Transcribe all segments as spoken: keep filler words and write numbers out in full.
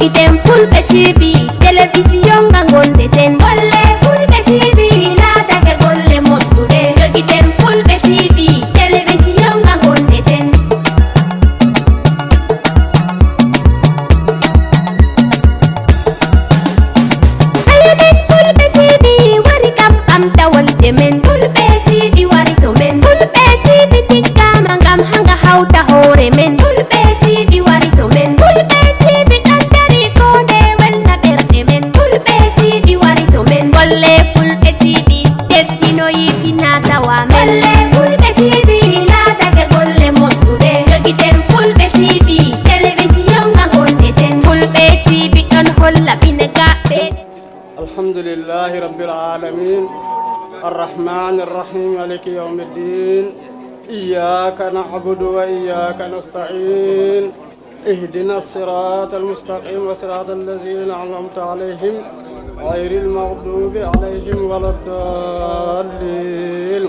Iten Fulɓe T V, telewisiyon nga ngonɗeten. Golle Fulɓe T V, laatake golle moƴƴuɗe. Jogiten Fulɓe T V, telewisiyon nga ngonɗeten. Sayo men Fulɓe T V wari kam ɓamta wolde men. Fulɓe T V wari to men. Fulɓe T V tiggama ngam hanga hawta hoore men. Fulɓe T V wari to men. Fulɓe T V ɗon dari ko nde welna ɓerɗe men. Fulɓe T V wari to men. Golle Fulɓe T V teddinoyi fina tawa men. Golle Fulɓe T V laatake golle moƴƴuɗe. Jogiten Fulɓe T V, telewisiyon nga ngonɗeten. Fulɓe T V ɗon holla pine gaɓɓe. الحمد لله رب العالمين. الرحمن الرحيم. مالك يوم الدين. إياك نعبد وإياك نستعين. اهدنا الصراط المستقيم، صراط الذين أنعمت عليهم، غير المغضوب عليهم ولا الضالين.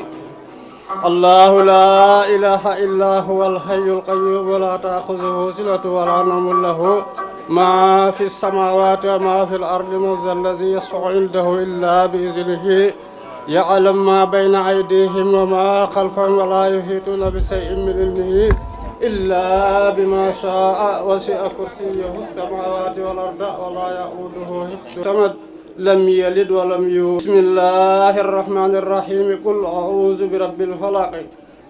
الله لا إله إلا هو الحي القيوم، لا تأخذه سنة ولا نوم، له ما في السماوات وما في الأرض، من ذا الذي يشفع عنده إلا بإذنه، يعلم ما بين أيديهم وما خلفهم، ولا يحيطون بشيء من علمه إلا بما شاء، وسع كرسيه السماوات والأرض، ولا يؤوده حفظهما، الصمد، لم يلد ولم يولد. بسم الله الرحمن الرحيم. قل أعوذ برب الفلق،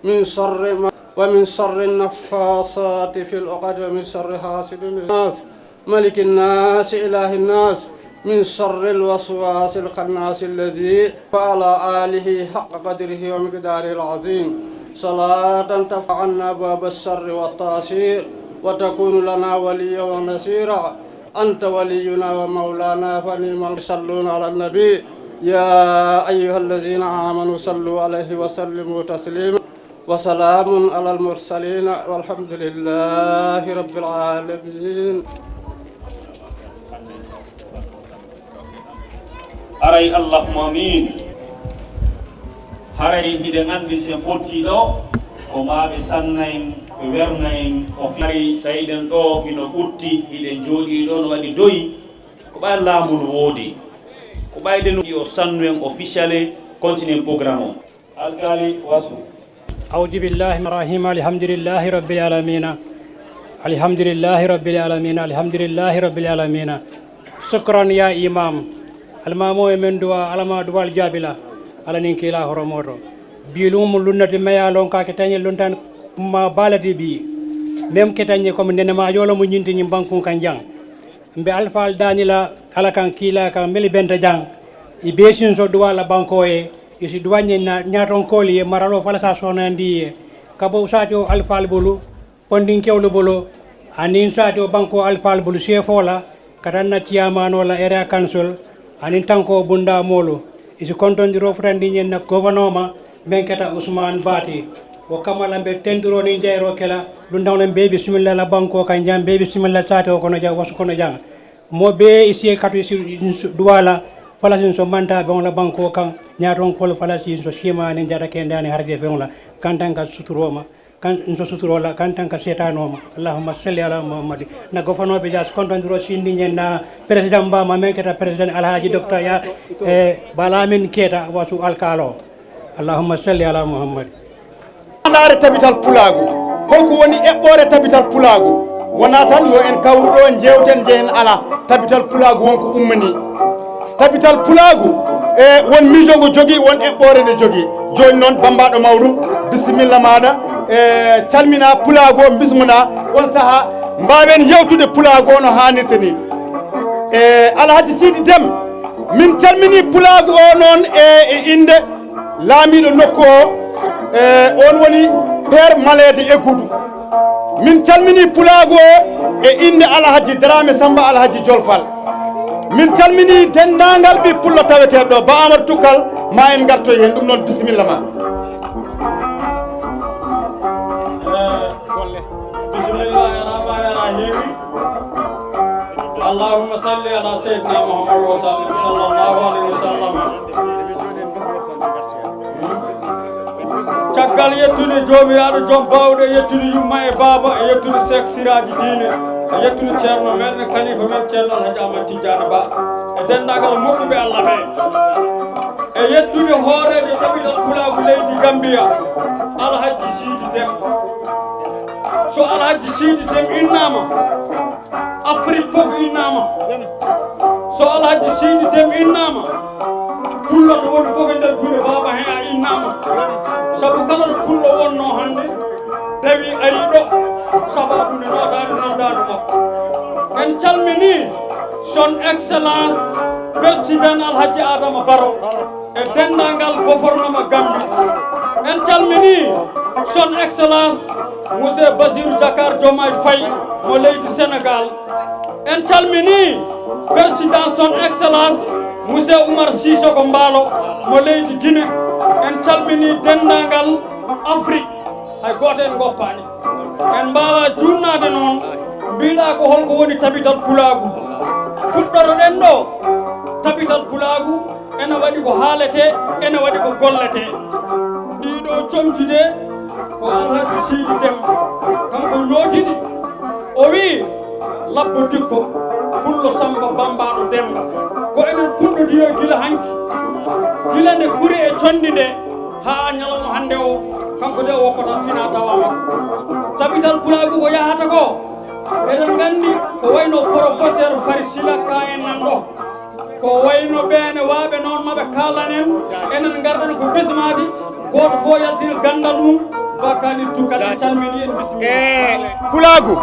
من شر ما، ومن شر النفاثات في العقد، ومن شر حاسد إذا حسد، ملك الناس، إله الناس، من شر الوسواس الخناس الذي، وعلى آله حق قدره ومقداره العظيم. صلاة تفتح عنا أبواب الشر والتعسير، وتكون لنا وليا ونصيرا. أنت ولينا ومولانا فنعم النصير. يصلون على النبي، يا أيها الذين آمنوا صلوا عليه وسلموا تسليما. وسلام على المرسلين والحمد لله رب العالمين. Haray, allahumma amin. Haray hiɗen anndi si en fottii ɗo, ko maa ɓe sanna en, ɓe werna en, o fi-, haray so hiɗen ɗo hino ɓurti, hiɗen jooɗii ɗo no waɗi doyi, ko ɓay laamu no woodi, ko ɓay ɗen o sannu en officially, continue en programme o. Alkaali wasu. أعوذ بالله من الرحيم. الحمد لله رب العالمين. الحمد لله رب العالمين. الحمد لله رب العالمين. شكرا يا إمام. Almaamo e men duwa, alama duwal jaabila. Ala nin kiila horomoto. Bi lumu lunnati maya lon ka ke tañi luntan ma balati bi. Mem ke tañi comme nene ma yolo mu ñinti ñi bankun kan jang. Mbe alfaal daani la ala kan kiila kan meli benta jang. I be sinso duwa la banko ye. I si duwa ñe na ñaton koli ye maralo fala sa sonandi ye. Kabo usati o alfaal bulu. Pondin kewlu bulu. Anin sati o banko alfaal bulu sefo la. Katanna ciyamano la area council. Anin tanko bunda molu. I si kontondiro futandi ñen na gouvernement. Men keta Ousmane Bati. O kamala mbe tendiro ni jayro kela. Lundaw len be bisimilla la banko kan jang be bisimilla sati o kono jang wasu kono jang. Mo be isi katu isi duwala falasin so manta be on la banko kan ñaton kol falasin so sima ni jata kendani harje be on la kantan ka suturoma kan so suturola kantan ka setanoma. Allahumma salli ala Muhammad. Na gofano be jas konton duro sindi ñen na président ba ma men keta président Alhaji Docteur ya e balamin keta wasu alkalo. Allahumma salli ala Muhammad. Andaare tabital pulaagu. Holko woni eɓɓoore tabital pulaagu? Wonaa tan yo en kawru ɗo, njeewten, njehen, alaa. Tabital pulaagu won ko ummanii. Tabital pulaagu, e, won miijo ngo jogii, won eɓɓoore nde jogii. Jooni noon, bammbaaɗo mawɗo, bisimilla maaɗa. E, calminaa pulaagu o, bismuɗaa. On sahaa, mbaawen yewtude pulaagu o no haanirta nii. E, Alhaji Siidi Dem, min calminii pulaagu o noon e, e innde laamiiɗo nokku o, e, on woni Père Maleede Eggudu. Min calminii pulaagu o e innde Alhaji Daraame Samba Alhaji Jolfal. Min calminii denndaangal ɓii pullo taweteeɗo ɗo, Ba Amadu Tukkal, ma en ngartoy heen. Ɗum noon, bisimilla ma. Bismillahir Rahmanir Rahim. Allahumma salli ala Sayyidina Muhammad wa sallim, sallallahu alayhi wa sallam. Caggal yettude Joomiraaɗo Joom Baawɗe, yettude yumma e baaba, e yettude Seek Siraaji Diine. Yettude Ceerno meɗen, Kalifa men Ceerno Alhaji Ahmad Tidiane Ba, e denndaangal moƴƴuɓe Allah ɓe. E yettude hooreejo Tabital Pulaagu leydi Gambia, Alhaji Siidi Dem. So Alhaji Siidi Dem innaama, Afrik fof innaama. So Alhaji Siidi Dem innaama, pullo to woni fof e nder juuɗe baaba hee a innaama. Sabu kala ɗo pullo wonnoo hannde, tawi ari ɗo, sababu nde nootaani noddaandu makko. En calminii Son Excellence Président Alhaji Adama Barrow e denndaangal gouvernement Gambie. En calminii Son Excellence Monsieur Bassirou Diakhar Diomaye Faye mo leydi Sénégal. En calminii Président Son Excellence Monsieur Oumar Sissoko Embaló mo leydi Guinée. En calminii denndaangal Afrik, hay gooto en ngoppaani. En mbaawaa juutnaade noon, mbiɗaa ko holko woni Tabital Pulaagu. Puɗɗoro-ɗen ɗo, Tabital Pulaagu ene waɗi ko haaletee, ene waɗi ko golletee. Ɗiiɗoo comci de, ko Alhaji Siidi Dem, kanko ñooti ɗi. O wii, Labbo Dikko, Pullo Samba Bambaɗo Demba, ko enen puɗɗodiro gila hanki, gila nde kuri e conndi nde, haa ñalawma hannde o, kanko de o woppata fina tawa makko. Tabital Pulaagu ko yahata ko, eɗen nganndi ko wayno professeur Fari Sila Ka en nan ɗo. Ko wayno ɓeene waaɓe noon maɓe kaalan en, enen ngarɗen ko bismaade, gooto fof yaltina ganndal mum. Bakali Tunkara en calmini en, bisimilla. E Pulaagu,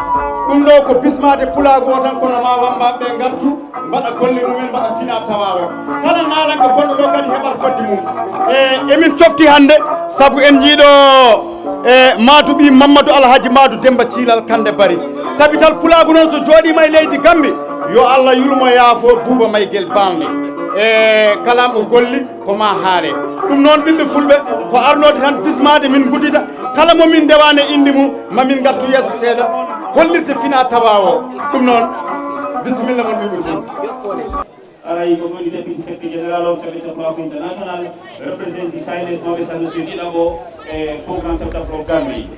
ɗum ɗo ko bismaade Pulaagu o tan, kono ma wammbaaɓe ɓe ngartu, mbaɗa golle mumen, mbaɗa fina tawa o. Kala naalanke bonɗo ɗo kadi heɓat fodde mum. E emin cofti hannde, sabu en njiiɗo e Maadu ɓii Mammadu Alhaji Maadu Demba Ciilal Kande Bari. Tabital Pulaagu noon so jooɗiima e leydi Gambi, yo Allah yurmo yaafo Buuba Maygel Balde. E kala mo golli ko ma haale. Ɗum noon ɓiɓɓe fulɓe ko arnoode tan bismaade min guddita. Kala mo min ndewaani e innde mum ma min ngartu yeeso seeɗa hollirde fina tawa o. Ɗum noon bisimilla mon ɓiɓɓe fulɓe. Aray ko woni Deputy Secretary General of Tabital Pulaagu International, represent the Silence Nobe Sanusi ɗiɗaɓo e programme Tabital Pulaagu Gambie.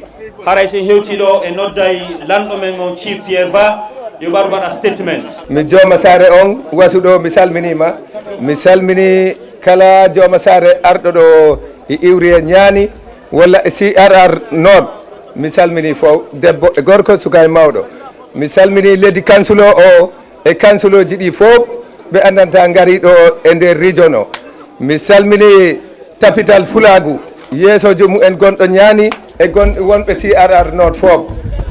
Haray so en hewtii ɗo e nodday lanɗo men on Chief Pierre Ba, yo waru waɗa statement. Mi jooma saare on wasuɗo, mi salminiima. Mi salmini kala jooma saare arɗo ɗo e Iwriye Ñaani walla e C R R North. Mi salmini fof, debbo e gorko, suka e mawɗo. Mi salmini leydi kansulo o e kansuloji ɗi fof ɓe anndanta ngari ɗo e nder region o. Mi salmini Tapital Fulaagu, yeesojo mumen gonɗo Ñaani e gon-, wonɓe C R R North fof.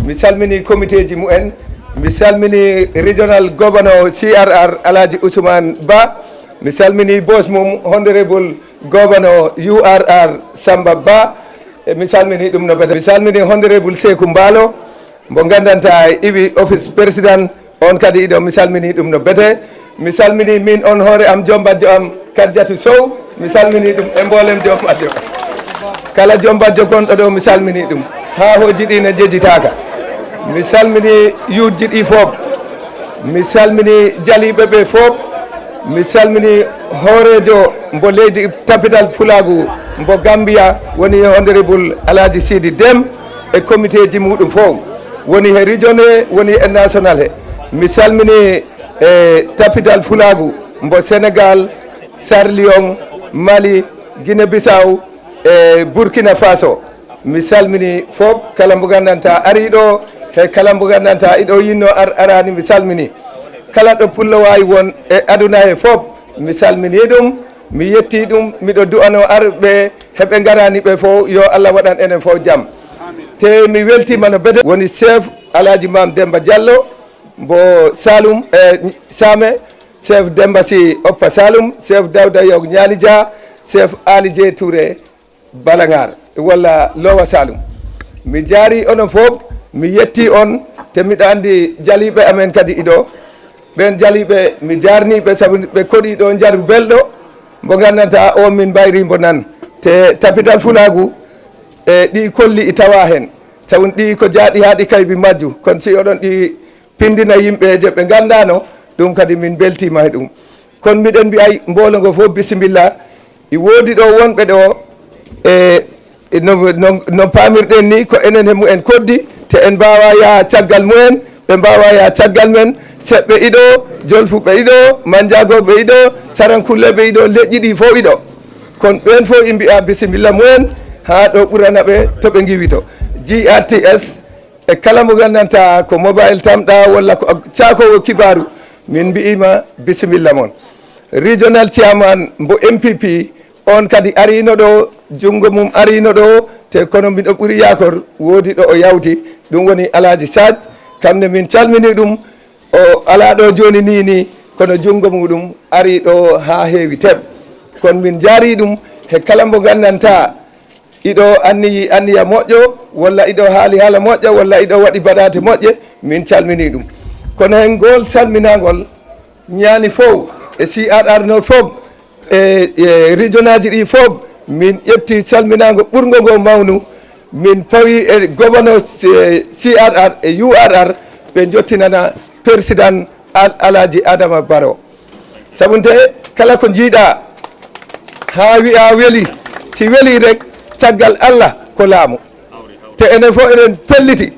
Mi salmini komiteji mumen. Mi salmini Regional Governor C R R Alhaji Ousmane Ba. Mi salmini boss mum Honorable Governor U R R Samba Ba. E mi salmini ɗum no bete. Mi salmini Honorable Seku Mbaalo, mbo nganndanta e iwi office président. On kadi iɗo mi salmini ɗum no bete. Mi salmini min on hoore am, jombajjo am Kadjatu Sow. Mi salmini ɗum e mboolem jombajjo. Kala jombajjo gonɗo ɗo mi salmini ɗum. Haa hooji ɗi ne jejjitaaka. Mi salmini yuutji ɗi fof. Mi salmini jaliiɓe ɓe fof. Mi salmini hooreejo mbo leydi Tapital Fulaagu mbo Gambia, woni Honorable Alhaji Sidi Dem e komiteji muɗum fof. Woni he region he, woni e national he. Mi salmini e Tapital Fulaagu mbo Senegal, Sierra Leone, Mali, Guinée Bissau e Burkina Faso. Mi salmini fof, kala mbo nganndanta ari ɗo, he kala mbo nganndanta iɗo yinno ar-, arani, mi salmini. Kala ɗo pullo waawi won e aduna he fof, mi salmini ɗum, mi yetti ɗum, miɗo du'ano arɓe heɓe ngarani ɓe fof, yo Allah waɗan enen fof jam. Te mi weltima no bete. Woni chef Alhaji Mam Demba Diallo, mbo Saloum, e Same, chef Demba Sy Oppa Saloum, chef Dawda Yog Ñaani Dia, chef Ali J Touré, Balangar walla Lowa Saloum. Mi jaari onon fof, mi yetti on, te miɗo anndi jaliiɓe amen kadi iɗo. Ɓen jaliiɓe, mi jaarnii ɓe sabu ɓe koɗi ɗo njaru belɗo, mbo nganndanta o min mbayri mbo nan. Te Tapital Fulaagu, e ɗi kolli i tawa heen. Sabu ɗi ko jaaɗi haa ɗi kaybi majju. Kono si oɗon ɗi pindina yimɓe je ɓe nganndaano, ɗum kadi min mbeltiima he ɗum. Kono miɗen mbi'ay mboolo ngo fof bisimilla. I woodi ɗo wonɓe ɗo, e, e no, no, no paamirɗen ni, ko enen he mumen koddi, te en mbaawa yaha caggal mumen, ɓe mbaawaa yaha caggal men. Seɓɓe iɗo, Jolfuɓe iɗo, Manjagooɓe iɗo, Sarankulleeɓe iɗo, leƴƴi ɗi fof iɗo. Kono ɓeen fof ɓe mbiya bisimilla mumen haa ɗo ɓurana ɓe to ɓe ngiwi to. G R T S e kala mo nganndantaa ko mobile tamɗa walla ko caakoowo kibaaru, min mbiyiima bisimilla mon. Regional chairman mbo M P P, on kadi ariino ɗo, junngo mum ariino ɗo, te kono mbiɗo ɓuri yaakor woodi ɗo o yawti, ɗum woni Alhaji Saaj, kam ne min calmini ɗum, o alaa ɗo jooni nii nii, kono junngo muɗum arii ɗo haa heewi teɓ. Kono min njaarii ɗum he kala mbo nganndantaa iɗo anniyi anniya moƴƴo, walla iɗo haali haala moƴƴa, walla iɗo waɗi baɗaate moƴƴe, min calminii ɗum. Kono he ngool salminaangol ñaani fof e C R R no fof, e, e regionaaji ɗi fof, min ƴetti salminaango ɓurngo ngo mawnu, min pawi e gouverneur, e, C R R e U R R, ɓe njottinana président Al-, Alhaji Adama Barrow. Sabu nde kala ko njiiɗa haa wiya weli, si weli rek, caggal Allah ko laamu. Te enen fof eɗen pelliti.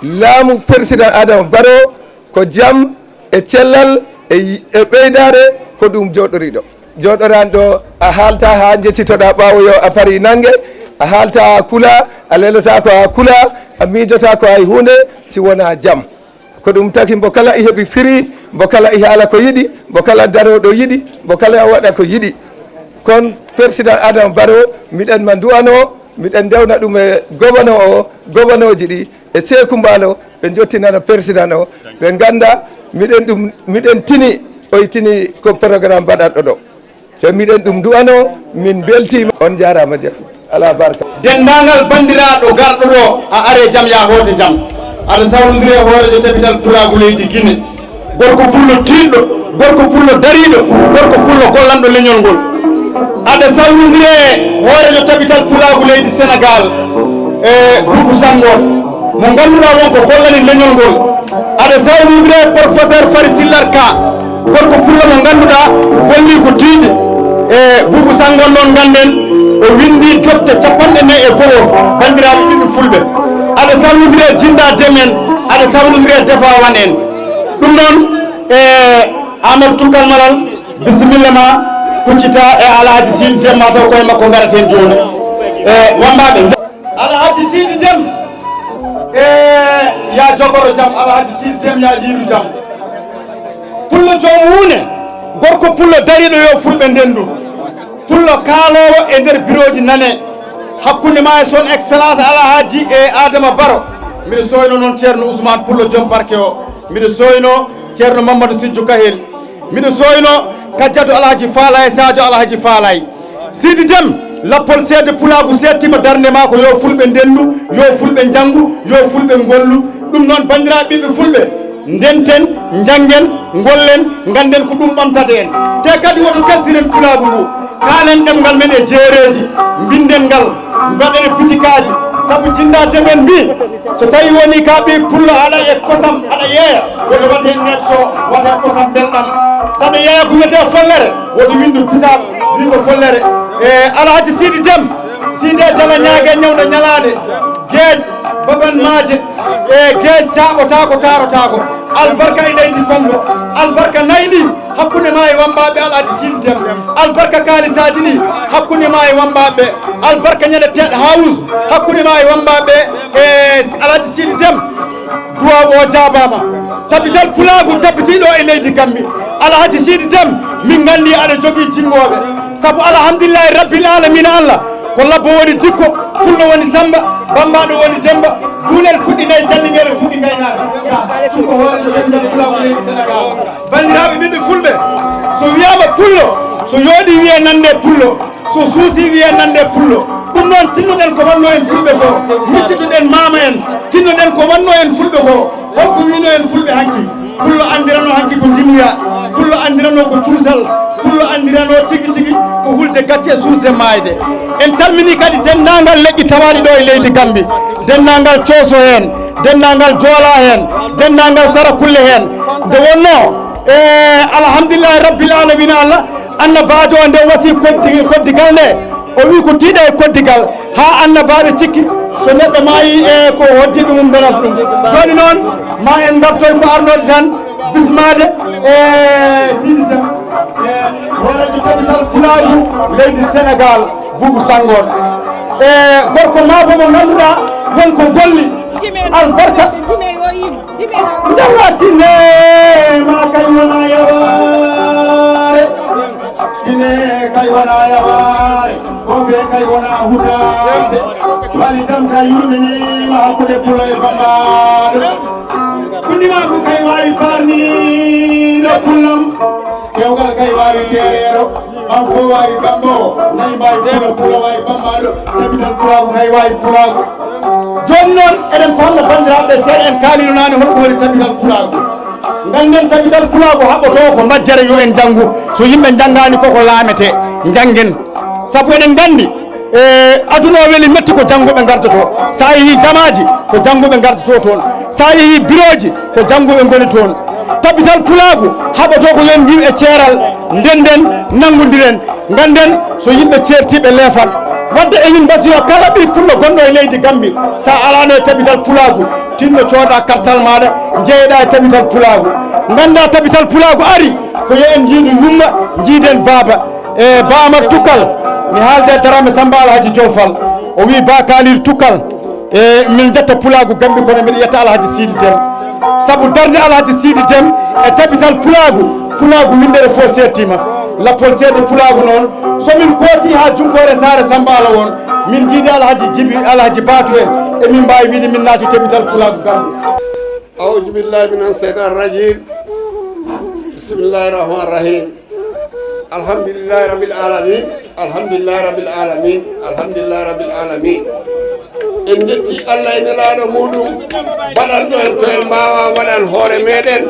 Laamu président Adama Barrow ko jam e cellal e, e ɓeydaare, ko ɗum jooɗoriɗo. Jooɗoraani ɗo a haalta haa njeccitoɗa ɓaawo yo a parii nannge, a haalta haa kula, a lelotaako haa kula, a miijotaako hay huunde si wonaa jam. Ko ɗum taki mbo kala e heɓi firi, mbo kala e haala ko yiɗi, mbo kala daroo ɗo yiɗi, mbo kala e waɗa ko yiɗi. Kono président Adama Barrow, miɗen ma nduwanoo, miɗen ndewna ɗum e gouverneur o, gouverneur ji ɗi, e Seeku Mbaalo, ɓe njottinana président o, ɓe ngannda miɗen ɗum, miɗen tini, oy tini ko programme mbaɗatɗo ɗo. Te miɗen ɗum nduwanoo, min mbeltiima, on njaaraama, jef, alaa barka. Denndaangal banndiraaɗo garɗo ɗo, a aree jam, yaa hoote jam. Aɗa sawnondiri e hooreejo tabital pulaagu leydi Gine. Gorko pullo tiiɗɗo, gorko pullo dariiɗo, gorko pullo gollanɗo leñol ngol. Aɗa sawnondiri e hooreejo tabital pulaagu leydi Senegaal, e Buubu Sanngo, mo ngannduɗaa won ko gollani leñol ngol. Aɗa sawnondiri e professeur Fari Sillar Ka, gorko pullo mo ngannduɗaa gollii ko tiiɗi. E Buubu Sanngo noon ngannden, o winndii defte capanɗe nayi e go'o, banndiraaɓe ɓiɓɓe fulɓe. Aɗa sawnondiri e Jinnda Dem en, aɗa sawnondiri e Defa Wan en. Ɗum noon, e Amadou Tunkal Malal, bisimilla ma, kuccita e Alhaji Sidi Dem, ma taw koye makko ngaraten jooni. E wammbaaɓe. Alhaji Sidi Dem, e yaa jogoro jam, Alhaji Sidi Dem yaa yiiru jam. Pullo joom wuune, gorko pullo dariiɗo yo fulɓe ndenndu. Pullo kaaloowo e nder birooji nane, hakkunde ma e son excellence Alhaji e Adama Baro. Mbiɗo sooyno noon Ceerno Ousmane Pullo joom barke o. Mbiɗo sooyno Ceerno Mamadou Sinthiou Kahel. Mbiɗo sooyno Kajjatu Alhaji Faalay, Sadio Alhaji Faalay. Sidi Dem, lappol seedde pulaagu seettima darnde maa ko yo fulɓe ndenndu, yo fulɓe njanngu, yo fulɓe ngollu. Ɗum noon, banndiraaɓe ɓiɓɓe fulɓe, ndenten, njanngen, ngollen, ngannden ko ɗum ɓamtata en. Te kadi woto kastiren pulaagu ngu. Kaalen ɗemngal men e jeereeji, mbinden ngal, mbaɗen e bitikaaji. Sabu Jinnda Dem en mbii, so tawii wonii ka ɓii pullo aɗa e kosam, aɗa yeeya, woto wat heen neɗɗo, wata e kosam mbelɗam. Saɗa yeeya ko wiyetee follere, woto winndu bisaab, wii ko follere. E Alhaji Sidi Dem, Sidi e Jala Ñaage ñawda ñalaande, geej baban maaje, e geej taaɓotaako, taarotaako. Albarka e leydi Kongo, albarka nayi ɗi hakkunde maa e wammbaaɓe Alhaji Sidi Dem, albarka kaalisaaji ɗi hakkunde maa e wammbaaɓe, albarka ñande Ted House hakkunde maa e wammbaaɓe, e Alhaji Sidi Dem. Duwaaw o jaabaama. Tabital pulaagu tabitiiɗo e leydi Gambi. Alhaji Sidi Dem, min nganndi aɗa jogii jinngooɓe. Sabu alhamdulillahi rabbil alamina Allah, ko labbo woni dikko, pullo woni Samba, bammbaaɗo woni Demba, duulel fuɗɗi nayi, jallingere fuɗɗi ngaynaaka. Suko hooreejo tabital pulaagu leydi Senegaal. Banndiraaɓe ɓiɓɓe fulɓe, so wiyaama pullo, so yooɗi wiyee nande pullo. So suusi wiyee nande pullo. Ɗum noon, tinnoɗen ko wanno en fulɓe ko, miccitoɗen maama en, tinnoɗen ko wanno en fulɓe ko. Holko wino en fulɓe hanki? Pullo anndirano hanki ko ndimuya, pullo anndirano ko cuusal, pullo anndirano tigi tigi ko hulde gacce e suusde maayde. En calmini kadi denndaangal leƴƴi tawaaɗi ɗo e leydi Gambi, denndaangal Cooso heen, denndaangal Joola heen, denndaangal Sarakulle heen. Nde wonno, e alhamdulillahi rabbil alamina Allah, Annabaajo o nde wasi koddi-, koddigal nde, o wi ko tiiɗa e koddigal, haa annabaaɓe cikki so neɗɗo maayi e ko hoddi ɗum, ɗum mbelata ɗum. Jooni noon, Ma en ngartoy ko arnoode tan bismaade e Sidi Dia, e hooreejo tabital fulaagu leydi Senegaal, Buubu Sanngoor. E gorko maabo mo ngannduɗaa won ko golli albarka. Njawa kinne ma kay wona yawaare. Ine kay wona yawaare, ko be kay wona hutaade. Wali jam kay yurminima hakkunde pulo e bambaɗo. Kundimagu kay wawi parniɗo pullam. Kewgal kay wawi terero. Am fo wawi bambo. Nayi mbawi pulo, pulo wawi bambaɗo. Tabital pulagu kay wawi pulagu. Joni noon eɗen pamna bandiraɓe, seeɗa en kaalino nane holko woni tabital pulagu. Ngannden tabital pulaagu haɓotoo ko majjere yo en njanngu, so yimɓe njanngaani koko laametee, njanngen. Sabu eɗen nganndi, e aduna o weli metti ko jannguɓe ngardotoo. So a yehii jamaaji ko jannguɓe ngardotoo toon. So a yehii birooji ko jannguɓe ngoni toon. Tabital pulaagu haɓotoo ko yo en ngiw e ceeral, ndennden, nanngondiren. Ngannden so yimɓe ceertiiɓe leefat. Wadde emin mbasiyo kala ɓiy pullo gonɗo e leydi Gambi, so a alaano e tabital pulaagu, tinno cooda kartal maaɗa, njeeyɗa e tabital pulaagu. Ngannda tabital pulaagu ari, ko yo en njiidu yumma, njiiden baaba. E Ba Amar Tukkal, mi haalde e Daraame Samba Alhaji Jofal. O wii Ba Kaalir Tukkal. E min njetta pulaagu Gambi, kono mbiɗa yetta Alhaji Siidi Dem. Sabu darnde Alhaji Siidi Dem e tabital pulaagu, pulaagu winndere fof seettiima. Lappol seedde pulaagu noon, so min kooti haa junngoore saare Samba Ala on, min njiidi Alhaji Jibi, Alhaji Baatu en, emin mbaawi wiide min naati tabital pulaagu Gambi. أعوذ بالله من الشيطان الرجيم. بسم الله الرحمن الرحيم. الحمد لله رب العالمين. الحمد لله رب العالمين. الحمد لله رب العالمين. En njetti Allah e nelaaɗo muuɗum, baɗanɗo en ko en mbaawaa waɗan hoore meeɗen,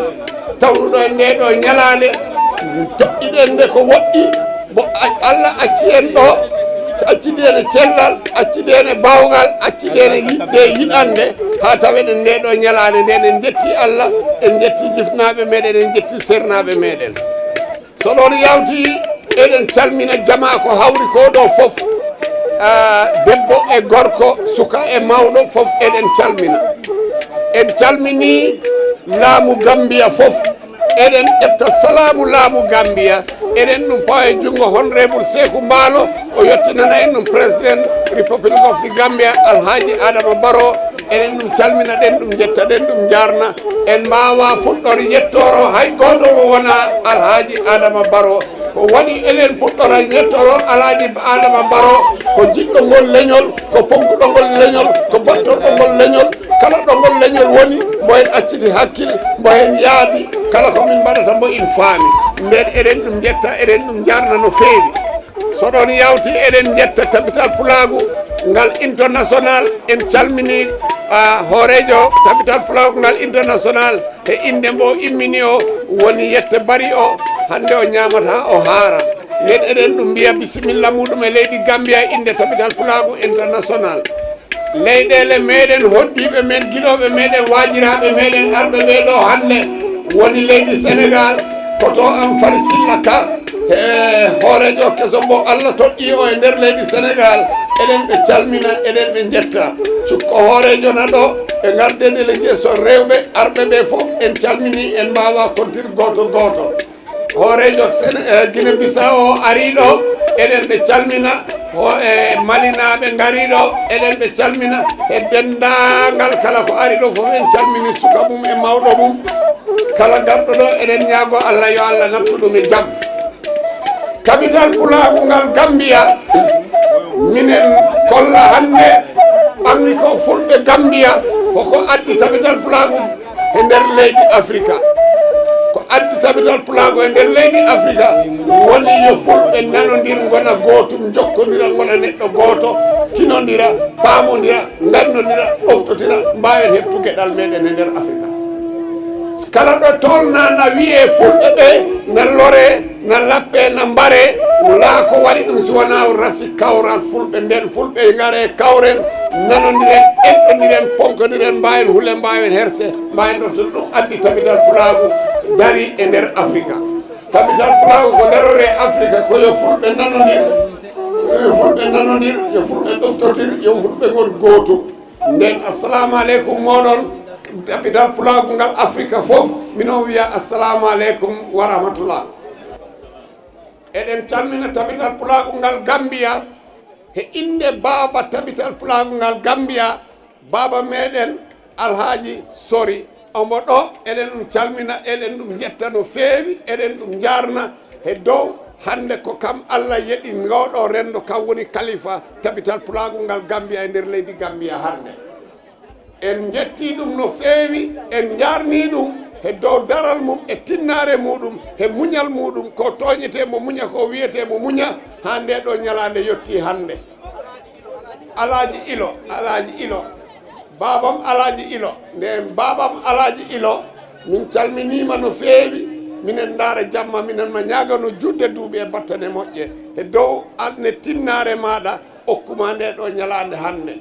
tawnuɗo en ndee ɗoo ñalaande, toɗɗiɗen nde ko woɗɗi, mo a-, Allah acci en ɗoo, acci nde e cellal, acci nde e baawngal, acci nde e yiɗde, yiɗande, haa taweɗen ndee ɗoo ñalaande nden. En njetti Allah, en njetti jifnaaɓe meeɗen, en njetti sernaaɓe meeɗen. So ɗon yawti, eɗen calmina jamaa ko hawri ko ɗoo fof, ah, debbo e gorko, suka e mawɗo, fof eɗen calmina. En calmini laamu Gambiya fof. Eɗen ƴetta salaamu laamu Gambiya, eɗen ɗum pawa e junngo Honorable Seeku Mbaalo, o yottinana en ɗum President Republic of the Gambia, Alhaji Adama Barrow. Eɗen ɗum calmina ɗen, ɗum njetta ɗen, ɗum njaarna. En mbaawa fuɗɗor yettooro hay gooto mo wona Alhaji Adama Barrow. Ko waɗi eɗen puɗɗora yettooro Alhaji Adama Barrow, ko jiɗɗo ngol leñol, ko ponkuɗo ngol leñol, ko battorɗo ngol leñol. Kala ɗo ngol leñol woni, mbo en acciti hakkil, mbo en yaadi, kala ko min mbaɗata mbo en faami. Nden eɗen ɗum njetta, eɗen ɗum njaarna no feewi. So ɗon yawti, eɗen njetta tabital pulaagu ngal international, en calmini, ah, hooreejo tabital pulaagu ngal international, e innde mbo immini o, woni yette bari o, hannde o ñaamata, o haara. Nden eɗen ɗum mbiya bisimilla muɗum e leydi Gambia, innde tabital pulaagu international. Leyɗeele meɗen, hoɗdiiɓe men, giɗooɓe meɗen, waajiraaɓe meɗen, arɓe ɓee ɗoo hannde, woni leydi Senegaal, ko to am Fari Silla Ka, e hooreejo keso mbo Allah toɗɗii o e nder leydi Senegaal. Eɗen ɓe calmina, eɗen ɓe njetta. Cukko hooreejo na ɗo, ɓe ngarde délégation rewɓe, arɓe ɓe fof, en calmini, en mbaawa kontir gooto gooto. Hooreejo Sen-, eh, Guinée Bissau o arii ɗo, eɗen ɓe calmina. Ho-, e Malinaaɓe ngarii ɗo, eɗen ɓe calmina. E denndaangal kala ko ari ɗo fof, en calmini suka mum e mawɗo mum. Kala garɗo ɗo, eɗen ñaago Allah yo Allah nattu ɗum e jam. Tabital pulaagu ngal Gambiya, minen kolla hannde, anndi ko fulɓe Gambiya, koko addi tabital pulaagu e nder leydi Afrika. Ko addi tabital pulaagu e nder leydi Afrika woni yo fulɓe nanondir, ngona gootum, njokkondira, ngona neɗɗo gooto, tinondira, paamondira, nganndondira, ɗoftotira, mbaawen heɓtu geɗal meɗen e nder Afrika. Kala ɗo tolna na wiyee fulɓe ɓe na loree, na lappee, na mbaree, wulaa ko waɗi ɗum si wonaa rafi kawral fulɓe nden. Fulɓe ngaree, kawren, nanondiren, enɗondiren, ponkodiren, mbaawen hule, mbaawen herse, mbaawen ɗoftude. Ɗum addi tabital pulaagu darii e nder Afrika. Tabital pulaagu ko daroree Afrika, ko yo fulɓe nanondir, yo fulɓe nanondir, yo fulɓe ɗoftotir, yo fulɓe ngon gootum. Nden, assalamu aleykum mooɗon. Tabital pulaagu ngal Afrika fof, minon wiya assalamu aleykum wa rahmatullah. Eɗen calmina tabital pulaagu ngal Gambiya, he innde baaba tabital pulaagu ngal Gambiya, baaba meɗen Alhaaji Sori. Omo ɗo, eɗen ɗum calmina, eɗen ɗum njetta no feewi, eɗen ɗum njaarna he dow. Hannde ko kam Allah yeɗi ngooɗo renndo, kam woni kalifa tabital pulaagu ngal Gambiya e nder leydi Gambiya hannde. En njettii ɗum no feewi, en njaarnii ɗum he dow daral mum e tinnaare muɗum, he muñal muɗum, ko tooñetee mo muña, ko wiyetee mo muña, haa ndee ɗoo ñalaande yettii hannde. Alaaji Ilo, Alaaji Ilo, baabam Alaaji Ilo, ndeen baabam Alaaji Ilo, min calminiima no feewi, minen Ndaara Jamma, minen ma ñaagano juutde duuɓi e battane moƴƴe, he dow an e tinnaare maaɗa, okkuma ndee ɗoo ñalaande hannde.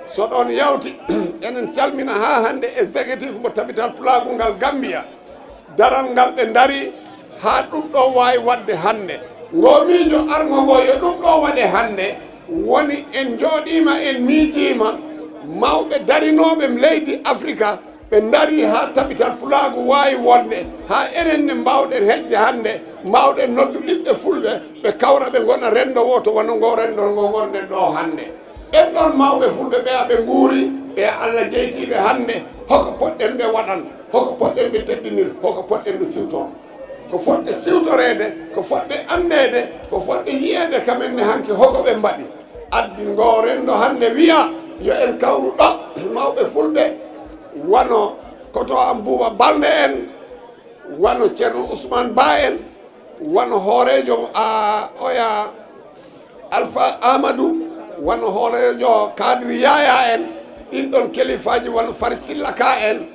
So ɗoon yawti, enen calmina haa hannde exécutif mo tabital pulaagu ngal Gambiya. Daral ngal ɓe ndarii haa ɗum ɗoo waawi waɗde hannde. Ngoo miijo arngo ngoo yo ɗum ɗoo waɗe hannde, woni en njooɗiima, en miijiima mawɓe darinooɓe leydi Afrika, ɓe ndarii haa tabital pulaagu waawi wonde, haa enen ne mbaawɗen heƴde hannde, mbaawɗen noddu ɓiɓɓe fulɓe, ɓe kawra ɓe ngona renndo wooto, wano ngoo renndo ngo ngonɗen ɗoo hannde. Ɓen ɗon mawɓe fulɓe ɓeya ɓe nguuri, ɓeya Allah jeytiiɓe hannde, hoko poɗɗen ɓe waɗan, hoko poɗɗen ɓe teddinir, hoko poɗɗen ɓe siwto? Ko fotɓe siwtoreede, ko fotɓe anndeede, ko fotɓe yiyeede kamen ne hanki hoko ɓe mbaɗi. Addi ngoo renndo hannde wiya yo en kawru ɗo, mawɓe fulɓe, wano koto am Buuba Balde en, wano Ceerno Ousmane Ba en, wano hooreejo, a, oya Alpha Amadou, wano hooreejo Kadri Yaya en, ɗin ɗon kelifaaji wano Fari Silla Ka en,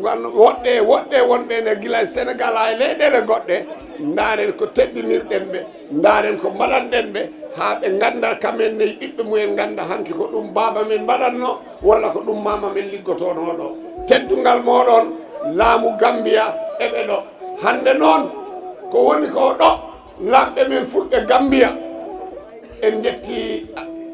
wano woɗɓe, woɗɓe wonɓe ene gila e Senegal haa e leyɗeele goɗɗe, ndaaren ko teddinirɗen ɓe, ndaaren ko mbaɗanɗen ɓe, haa ɓe ngannda kamen ne ɓiɓɓe mumen ngannda hanki ko ɗum baaba men mbaɗatno, walla ko ɗum maama men liggotono ɗo. Teddungal mooɗon, laamu Gambiya eɓe ɗo. Hannde noon, ko woni ko ɗo, laamɓe men fulɓe Gambiya, en njetti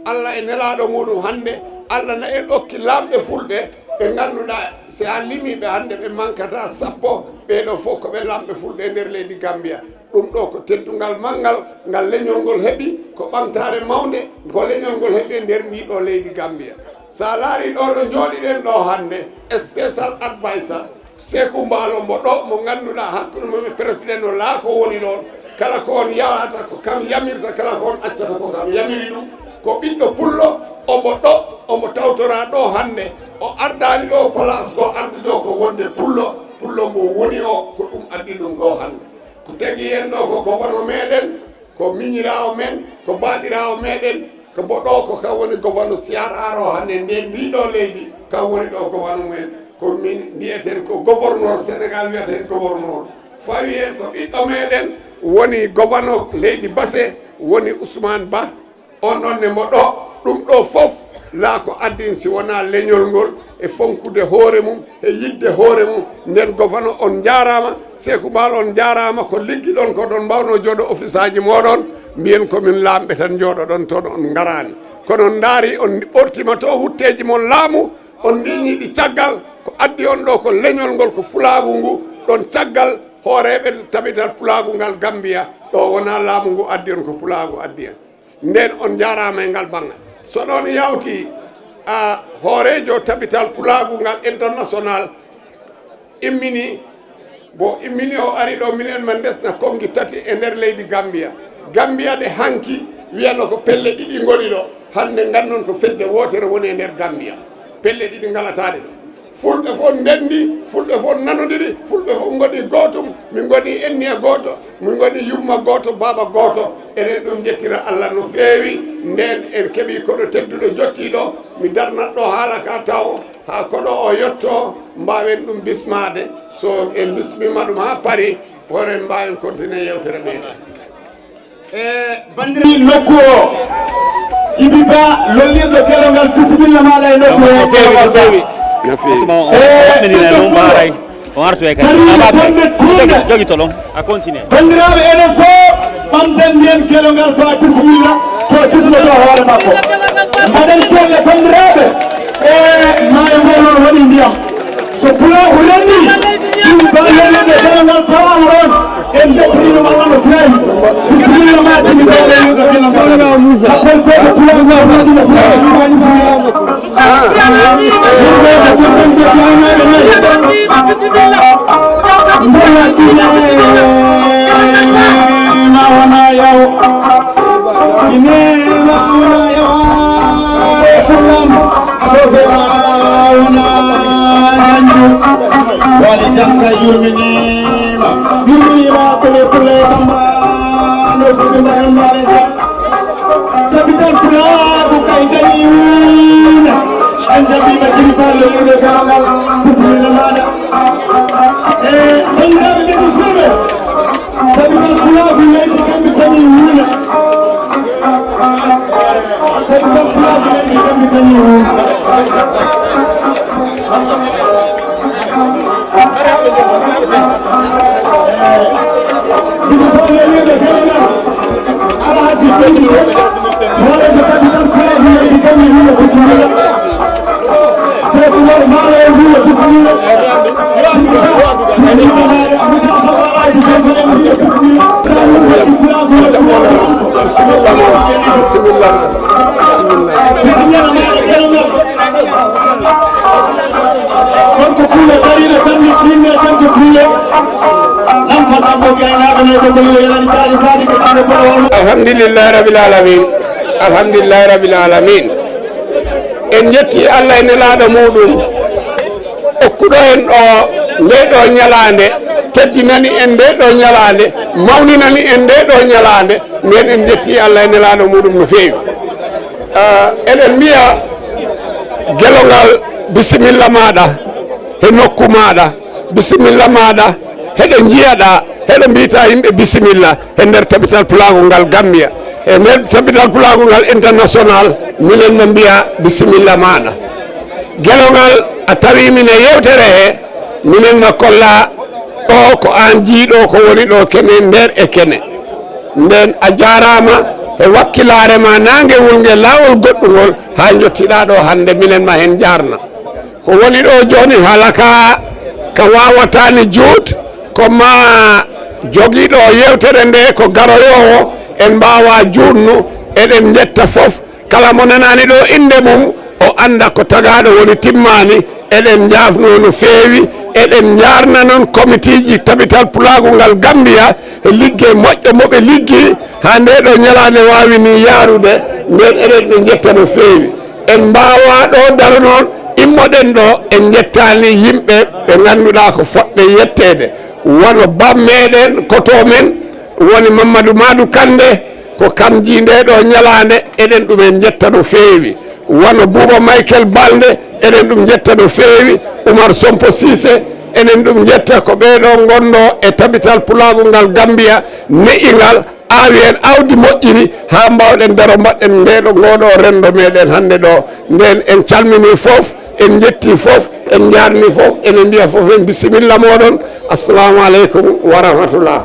Allah e nelaaɗo muɗum hannde. Allah na en okki laamɓe fulɓe ɓe ngannduɗaa, si a limiiɓe hannde, ɓe mankata sappo. Ɓee ɗoo fof ko ɓe laamɓe fulɓe e nder leydi Gambiya. Ɗum ɗoo ko teddungal manngal ngal leñol ngol heɓi, ko ɓamtaare mawnde ko leñol ngol heɓi e nder ndii ɗoo leydi Gambiya. So a laarii ɗoo ɗo njooɗiɗen ɗoo hannde, special advisor, Seeku Mbaalo mbo ɗo, mo ngannduɗaa hakkunde mum e président no laa ko woni ɗoon. Kala ko on yahata ko kam yamirta, kala ko on accata ko kam yamiri ɗum. Ko ɓiɗɗo pullo, omo ɗo, omo tawtoraa ɗo hannde. O ardaani ɗo place, ko ardi ɗo ko wonde pullo, pullo mo woni o, ko ɗum addi ɗum ɗo hannde. Ko tagi en ɗo ko gobono meɗen, ko miñiraawo men, ko baaɗiraawo meɗen, ko mbo ɗo ko kam woni gobono siyar aro hannde nden ndi ɗo leydi, kam woni ɗo gobono men. Ko min mbiyeten ko gobornor, Sénégal wiyeten gobornor. Fawi en ko ɓiɗɗo meɗen woni gobono leydi Base, woni Ousmane Ba. On ɗon ne mbo ɗo, ɗum ɗo fof laa ko addi si wonaa leñol ngol e fonkude hoore mum, e yiɗde hoore mum. Nden gobono on njaaraama, Seeku Baal on njaaraama, ko liggiɗon ko ɗon mbawno jooɗo ofisaaji mooɗon, mbiyen ko min laamɓe tan njooɗoɗon toon on ngaraani. Kono on ndaari, on ɓortima to wutteeji mon laamu, on ndiñi ɗi caggal, ko addi on ɗo ko leñol ngol, ko fulaagu ngu, ɗon caggal hooreeɓe tabital pulaagu ngal Gambiya, ɗo wonaa laamu ngu addi on, ko fulaagu addi en. Nden on njaaraama e ngal banngal. So ɗon yawti, a, hooreejo tabital pulaagu ngal international immini, bo immini o ari ɗo, minen ma ndesna konngi tati e nder leydi Gambiya. Gambiya de hanki wiyano ko pelle ɗiɗi ngoni ɗo, hannde ngannon ko fedde wootere woni e nder Gambiya. Pelle ɗiɗi ngalataade ɗo. Fulɓe fof ndenndi, fulɓe fof nanondiri, fulɓe fof ngoni gootum, min ngoni enniya gooto, min ngoni yumma gooto, baaba gooto. Eɗen ɗum njettira Allah no feewi. Nden en keɓi koɗo tedduɗo jottiiɗo, mi darnat ɗo haala ka taw haa koɗo o yetto, mbaawen ɗum bismaade. So en bismiima ɗum haa Paris, horen mbaawen continuer yewtere nde. E banndiraaɓe nokku o, Jibi Ba lollirɗo kelongal, bisimilla maaɗa e nokku he. No feewi, no feewi. No feewi. E ɓiɗɗo ɗum ɗo. On artu e kadi. Kadi abaɓe. Jogi, jogi tolon. A continue. Banndiraaɓe, enen fof ɓamten mbiyen kelongal Ba bisimilla, ko bismoto hoore makko. Mbaɗen kelle, banndiraaɓe. E maayo ngo noon waɗi ndiyam. Ko renndi ɗum, ba lelnude dental fawaama ɗoon. En njettiima Allah no feewi. Bisimilla ma, tigi ba lelnude dental. Appel foof ko pulaar. Bisimilla. Ma wona yaw. Ine ma wona yaw. Ko Firawna Janju. Wali Janka yurminiima. Yurminiima ko le pule kama. No sidi ma en mare ja. Tabital pulaagu kay dañi wuuna. En jaɓiima kilifa leyɗe gaamal. Bisimilla maaɗa. E en jaɓi ɓe ɗum fulɓe. Tabital pulaagu leydi kamɓe dañi wuuna. Bisimilla ma, bisimilla ma, bisimilla. Alhamdulillahi rabbil alamin. Alhamdulillahi rabbil alamin. En njetti Allah e nelaaɗo muɗum. Okkuɗo en ɗo nde ɗo ñalaande, teddinani en nde ɗo ñalaande, mawninani en nde ɗo ñalaande, nden en njetti Allah e nelaaɗo muɗum no feewi. Ah, eɗen mbiya gelongal bisimilla maaɗa he nokku maaɗa, bisimilla maaɗa heɗo njiyaɗa, heɗo mbiyta yimɓe bisimilla he nder tabital pulaagu ngal Gambia, e nder tabital pulaagu ngal international, minen no mbiya bisimilla maaɗa. Gelongal, a tawi min e yewtere he, minen no kolla ɗo ko aan jiiɗo ko woni ɗo kene nder e kene. Nden a jaaraama e wakkilaare ma naange wulnge laawol goɗɗungol haa njottiɗaa ɗo hannde, minen ma heen njaarna. Ko woni ɗo jooni haala ka, ka waawataani juut, ko ma jogiiɗo yewtere nde ko garoyoowo, en mbaawa juutnu, eɗen njetta fof. Kala mo nanaani ɗo innde mum, o annda ko tagaaɗo woni timmaani. Eɗen njaafnoo no feewi, eɗen njaarna noon komitiiji tabital pulaagu ngal Gambia e liggey moƴƴo mo ɓe liggi haa ndee ɗoo ñalaande waawi nii yaarude, ndeen eɗen ɓe njetta no feewi. En mbaawaa ɗoo daro noon, immoɗen ɗoo, en njettaani yimɓe ɓe ngannduɗaa ko fotɓe yetteede, wano bam meɗen, koto men, woni Mamadou Madou Kande, ko kam jii ndee ɗoo ñalaande, eɗen ɗum en njetta no feewi. Wano Buuba Michael Balde, eɗen ɗum njetta no feewi. Umar Sompo Cissé, eɗen ɗum njetta. Ko ɓee ɗoo ngonɗo e tabital pulaagu ngal Gambia, ne'i ngal, aawi en aawdi moƴƴiri, haa mbaawɗen daro mbaɗɗen ndee ɗoo ngoo ɗoo renndo meɗen hannde ɗoo. Nden en calminii fof, en njettii fof, en njaarnii fof, eɗen mbiya fof en bisimilla mooɗon. Assalamu aleykum wa rahmatullah.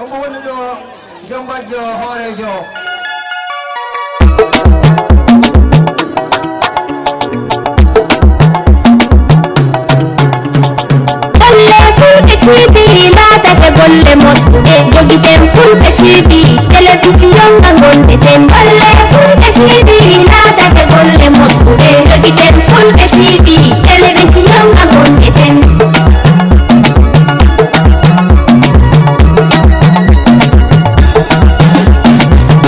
Ko woni ɗo Jombajjo hooreejo. Golle Fulɓe T V laatake golle moƴƴuɗe, jogiten Fulɓe T V, telewisiyon nga ngonɗeten. Golle Fulɓe T V laatake golle moƴƴuɗe, jogiten Fulɓe T V, telewisiyon nga ngonɗeten.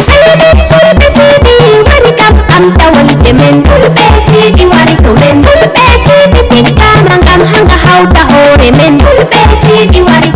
Seydi Fulɓe T V wari kam ɓamta wonɓe men. Fulɓe T V wari to men. Fulɓe T V teddama ngam hanga hawta hoore men. Fulɓe T V wari